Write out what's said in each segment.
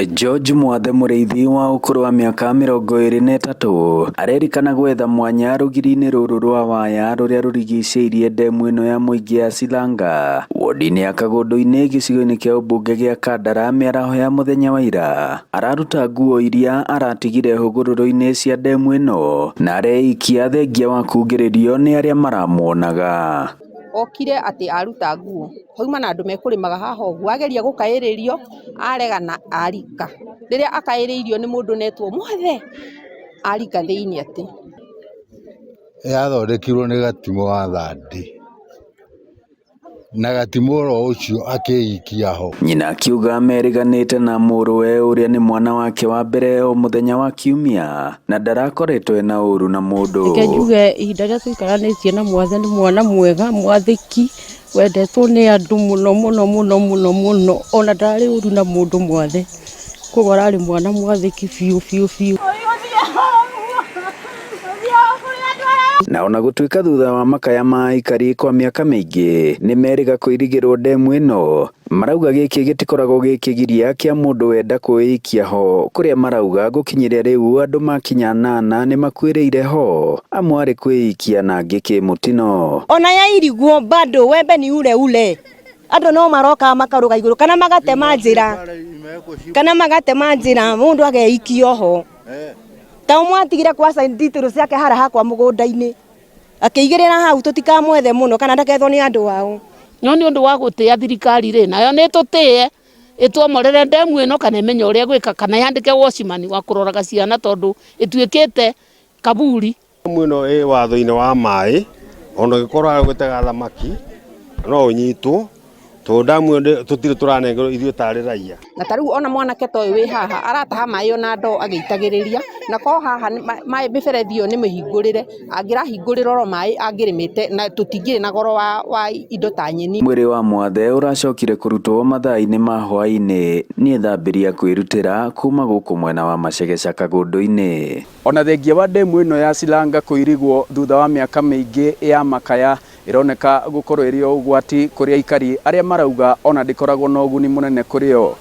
George Mwathe Mũrĩithi wa ũkũrũ wa mĩaka 23 arerikana gwetha mwanya rũgiri-inĩ rũrũ rwa waya rũrĩa rũrigicĩirie ndemu ĩno ya mũingĩ ya Silanga wodi-inĩ ya Kagũndũ-inĩ gĩcigo-inĩ kĩa ũmbunge gĩa Kandara mĩaraho ya mũthenya wa ira. Araruta nguo iria aratigire hũgũrũrũ-inĩ cia ndemu ĩno na areikia thengia wa kungĩrĩrio nĩ arĩa maramuonaga. Okire atĩ aruta nguo, hauma na andũ mekũrĩmaga haha ũguo, ageria gũkaĩrĩrio aregana arika. Rĩrĩa akaĩrĩirio nĩ mũndũ netwo Mwathe, arika thĩiniĩ atĩ. Yathondekirwo nĩ Gatimũ wa Thandi. Na Gatimũ oro ũcio akĩikia ho. Nyina akiuga merĩganĩte na mũrũwe ũrĩa nĩ mwana wake wa mbere o mũthenya wa kiumia na ndarakoretwo ena ũru na mũndũ. Reke njuge ihinda rĩrĩa tũikaranĩtie na Mwathe nĩ mwana mwega mwathĩki wendetwo nĩ andũ mũno mũno mũno mũno mũno ona ndararĩ ũru na mũndũ Mwathe, koguo ararĩ mwana mwathĩki biũ biũ biũ. Na ona gũtuĩka thutha wa makaya ma aikari kwa mĩaka mĩingĩ nĩ merĩga kũirigĩrwo ndemu ĩno, marauga gĩkĩ gĩtikoragwo gĩ kĩgiria kĩa mũndũ wenda kwĩikia ho kũrĩa marauga gũkinyĩria rĩu andũ makinya anana nĩ makuĩrĩire ho amwe arĩ kwĩikia na angĩ kĩmũtino. Ona yairigwo bado wembe ni ule ule andũ no maroka makarũga igũrũ kana magatema njĩra kana magatema njĩra mũndũ ageikio ho ta ũmwe atigire kwa sign details ciake hara hakwa mũgũnda-inĩ akĩigĩrĩra hau tũtikamwethe mũno kana ndakethwo nĩ andũ ao. No nĩ ũndũ wa gũtĩa thirikari rĩ, nayo nĩ ĩtũtĩe ĩtwomorere ndemu ĩno kana ĩmenye ũrĩa ĩgwĩka kana yandĩke watchman wa kũroraga ciana tondũ ĩtuĩkĩte kaburi. Ndemu ĩno ĩ watho-inĩ wa maĩ, ona ũngĩkorwo harĩa ũgĩtega thamaki no ũnyitwo tondũ ndamu ĩyo tũtirĩ tũranengerwo ithuĩ tarĩ raia. Na ta rĩu ona mwanake ta ũyũ wĩ haha arataha maĩ ona ndoo agĩitagĩrĩria, na korwo haha maĩ mĩberethi ĩyo nĩ mĩhingũrĩre, angĩrahingũrĩra oro maĩ angĩrĩmĩte na tũtingĩrĩ na goro wa indo ta nyeni. Mwĩrĩ wa Mwathe ũracokire kũrutwo mathaa-inĩ ma hwaĩ-inĩ nĩ ethambĩri a kwĩrutĩra kuma gũkũ mwena wa Macegeca Kagũndũ-inĩ. Ona thengia wa ndemu ĩno ya Silanga kũirigwo thutha wa mĩaka mĩingĩ ya makaya ĩroneka gũkorwo ĩrĩ o ũgwati kũrĩ aikari arĩa marauga ona ndĩkoragwo na ũguni mũnene kũrĩ o.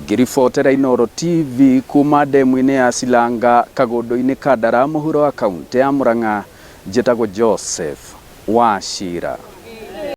Ngĩribotera Inooro TV kuma ndemu-inĩ ya Silanga Kagũndũ-inĩ Kandara mũhuro wa kaũntĩ ya Murang'a, njĩtagwo Joseph Wachira.